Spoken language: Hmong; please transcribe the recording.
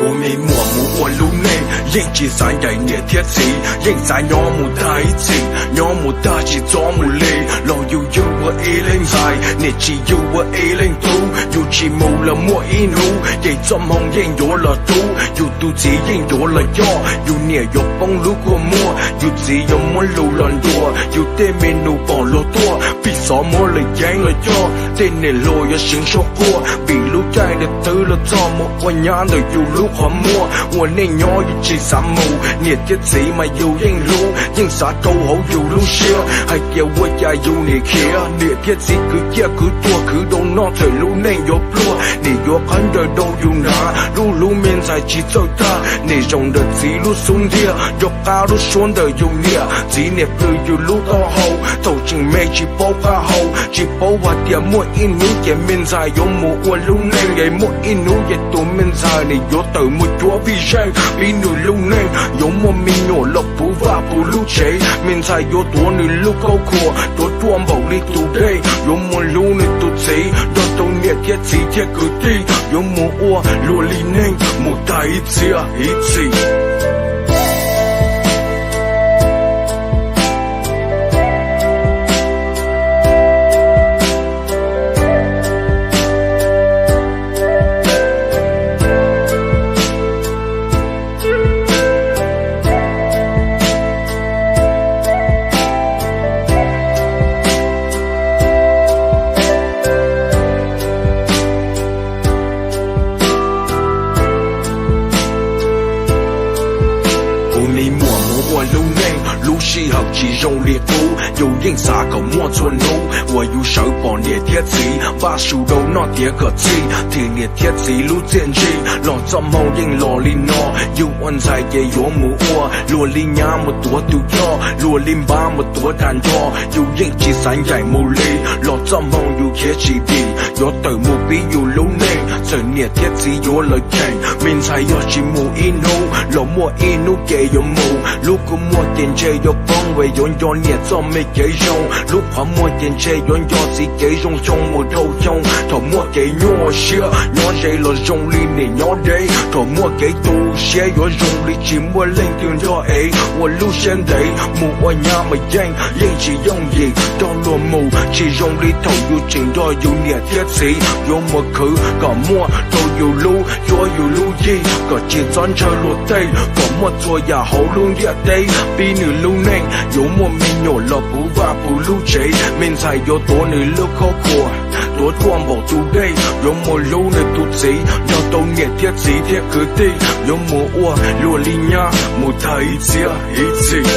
Ua me muam mus ua lub neej yeej tsis xav ncaim niam thiab txiv, yeej xav nyob mus tag ib txhis, nyob mus tag tsis txhob mus li. Los yus yug ua ib leeg ntxhais, niam tsis yug ua ib leeg tub, yus tsis mus los muaj ib hnub ces txoj hmoo yeej yuav los rub, yus tus txiv yeej yuav los coj, yus niam yuav poob lub kua muag, yus txiv yuav muab lus los ntuas, yus tej me nus pom luag tuaj, pib xov muab lwm yeeb los coj, tej niam hluas yuav seev suab quaj, vim lub caij ntawd twb los txog mus ua nyab ntawm yus lub qhov muag, ua neej nyob yus tsis xav mus, niam thiab txiv mas yus yeej hlub, yeej xav rau hauv yus lub siab, hais tias ua cas yus niam khiav, niam thiab txiv kwv ciaj kwv tuag khwv rau noj txawm lub neej yuav pluag, niam yuav qhab ncaws rau yus hnav, lub hlub me ntxhais tsis txawj tag, niam zaum ntawm txiv lub xub ntiag, nco qab lub suab ntawm yus niam, txiv niam plhws yus lub taub hau, thaum tseem me tsis paub qab hau, tsis paub hais tias muaj ib hnub ces me ntxhais yuav mus ua lub neej es muaj ib hnub ces tus me ntxhais nim yuav tawm mus cuab vij zeej, pib nws lub neej yuav muaj me nyuam los puv vaj puv lub tsev, me ntxhais yuav tuav nws lub khaub khuam, tuav ruaj npaum li tus dej, yuav mus hlub nws tus txiv, nrog rau niam thiab txiv thiab kwv tij, yuav mus ua luag li neej mus tag ib txhia ib txhis. Kuv me muam mus ua lub neej, lub sij hawm tsis zoo li qub, yus yeej xav kom muaj txhua hnub uas yus sawv pom niam thiab txiv, npaj su rau noj tiav kom txhij, thim niam thiab txiv lub txiaj ntsig, los txoj hmoo yeej los li no, yus ua ntxhais ces yuav mus ua, luag li nyab mus tuav tus yoj, luag li npab mus tuav dag nrho, yus yeej tsis xav ncaim mus li, los txoj hmoo yus khiav tsis dim, yuav tawm mus pib yus lub neej, txawm niam thiab txiv yuav lawv cheem, me ntxhais yog tsis mus ib hnub, los muaj ib hnub ces yuav mus, lub kua muag ces ntshe yuav poob, es yuav nco niam txoj me kev zoo, lub qhov muag ces ntshe yuav nco txiv kev zoo xyoo mus dhau xyoo, thaum muaj kev nyuaj siab, nyob ze los zoo li niam nyob deb, thaum muaj kev tu siab yuav zoo li tsis muaj leej twg nrog ev, ua lub siab ntev, mus ua nyab mas yeej, yeej tsis yooj yim, nrog luag mus, tsis zoo li thaum yus tseem nrog yus niam thiab txiv, yuav mus khwv kom muaj rau yus lub cuab yus lub yig, kom tsis txhob ntshaw luag tej, kom muaj txhua yam hauv lub ntiaj teb, pib nws lub neej, yuav muaj me nyuam los puv vaj puv lub tsev, me ntxhais yuav tuav nws lub khaub khuam, tuav ruaj npaum tus dej, yuav mus hlub nws tus txiv, nrog rau niam thiab txiv thiab kwv tij, yuav mus ua luag li nyab mus tag ib txhia ib txhis.